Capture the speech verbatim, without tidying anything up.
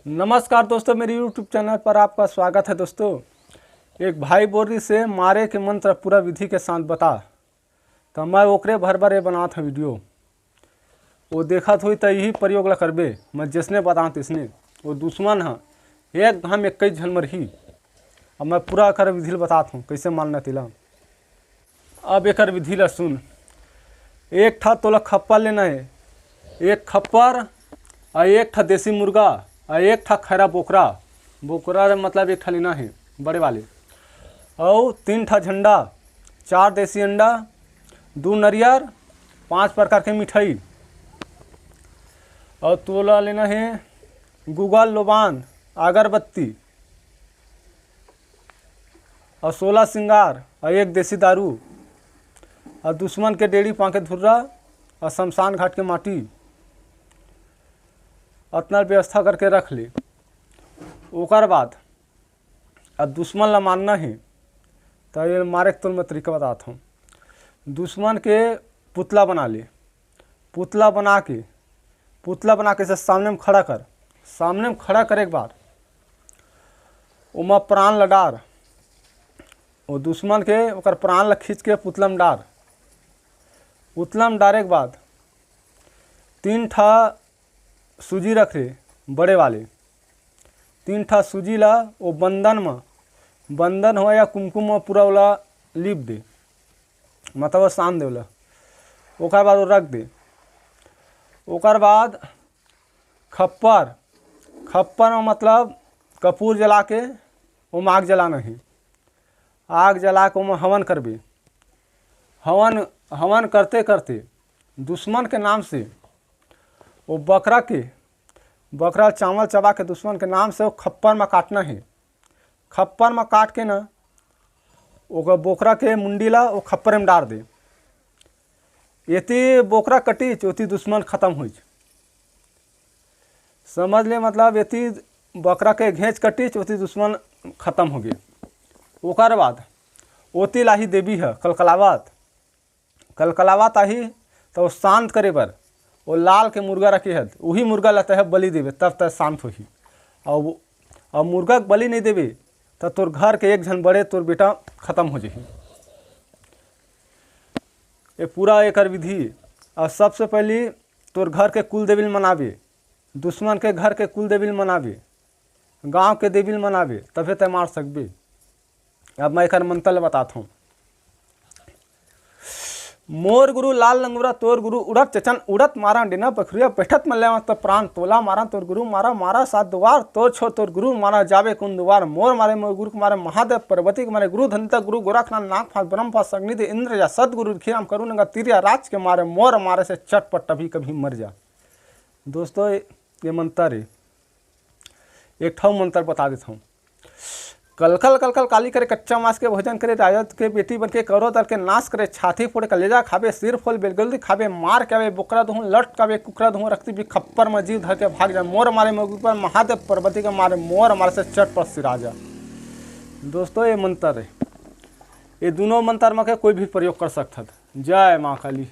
नमस्कार दोस्तों, मेरे YouTube चैनल पर आपका स्वागत है। दोस्तों, एक भाई बोल रही से मारे के मंत्र पूरा विधि के साथ बता, तो मैं ओकरे भर भर ये बनात हूँ वीडियो। वो देखत होई त यही प्रयोग ला करबे, मैं जैसने बताऊँ तैसने। वो दुश्मन ह एक घाम इक्कीस झन मरही। अब मैं पूरा कर विधि ल बतात हूँ, कैसे मारना तेला। अब एकर विधि ला सुन। एक ठा तोला खप्पर लेना है, एक खप्पर, आ एक ठा देसी मुर्गा, आ एक ठा खैरा बोकरा। बोकरा मतलब एक ठा लेना है बड़े वाले, अउ तीन ठा झंडा, चार देसी अंडा, दू नरियर, पांच प्रकार के मिठाई। अउ तोला लेना है गुगल लोबान, अगरबत्ती, अउ सोलह सिंगार, अउ एक देसी दारू, अउ दुश्मन के डेड़ी पांके धुर्रा, अउ शमशान घाट के माटी। अतना व्यवस्था करके रख ले। ओकर बाद अब दुश्मन ला मारना है, त ये मारे के तोर मैं तरीका बतात हूँ। दुश्मन के पुतला बना ले। पुतला बना के, पुतला बना के से सामने में खड़ा कर। सामने में खड़ा करे के बाद ओमा प्राण ला डार। वो दुश्मन के, ओकर प्राण ला खींच के पुतला में डार। पुतला में डारे के बाद तीन ठा सूजी रख रे बड़े वाले, तीन ठा सूजी ला वो बंदन म, बंदन हो या कुमकुम म पूरा ओला लीप दे, मतलब वो सान दे ओला। ओकर बाद वो रख दे। ओकर बाद खप्पर, खप्पर म मतलब कपूर जला के ओमा आग जलाना है। आग जला के ओमा हवन करबे। हवन, हवन करते करते दुश्मन के नाम से वो बकरा के, बकरा चावल चबा के दुश्मन के नाम से वो खप्पर म काटना है। खप्पर म काट के ना, ओकर बोकरा के मुंडी ला वो खप्पर में डार दे। एती बोकरा कटिच, ओती दुश्मन खत्म होइच। समझ ले, मतलब एती बकरा के घेंच कटिच, ओती दुश्मन खत्म होगे। ओकर बाद ओती लाही देवी ह कलकलावत, कलकलावत आही, त वो शांत करे बर वो लाल के मुर्गा रखे हत, उही मुर्गा ला तह बलि देबे, तब तह शांत होही। अउ, अउ मुर्गा के बलि नहीं देबे, त तोर घर के एक झन बड़े तोर बेटा खत्म हो जाही। ये पूरा एकर विधि। अउ सबसे पहली तोर घर के कुल देवी ल मनाबे, दुश्मन के घर के कुल देवी ल मनाबे, गांव के देवी ल मनाबे, तभे तय मार सकबे। अब मैं एकर मंत्र ल बतात हूँ। मोर गुरु लाल लंगोरा, तोर गुरु उड़त चचन, उड़त मारा डेना बखरिया, बैठत म लेवा त प्राण तोला मारा, तोर गुरु मारा, मारा सात दुवार, तोर छोर तोर गुरु मारा, जाबे कुन दुवार, मोर मारे मोर गुरु के मारे, महादेव पार्वती के मारे, गुरु धनिता गुरु गोरखनाथ, नाग फांस ब्रह्म फांस, अग्नि दे इंद्र जा, सतगुरु रिखी राम करुण गंगा तीर या राज के मारे, मोर मारे से चटपट तभी कभी मर जा। दोस्तों, ये मंत्र है, एक ठा मंत्र बता देता हूँ। कलकल कलकल काली करे, कच्चा मांस के भोजन करे, राजा के बेटी बन के करो दल के नाश करे, छाती फोड़े कलेजा खाबे, सिर फोल बेलगुल्दी खाबे, मार के आवे बोकरा दुहूं, लट कावे कुकरा दुहूं, रक्ति भी खप्पर में जीव धर के भाग जा, मोर मारे मोर ऊपर महादेव पार्वती के मारे, मोर मारे से चटपट सिरा जा। दोस्तों, ये मंत्र है, ये दोनों मंत्र में के कोई भी प्रयोग कर सकत हत। जय माँ काली।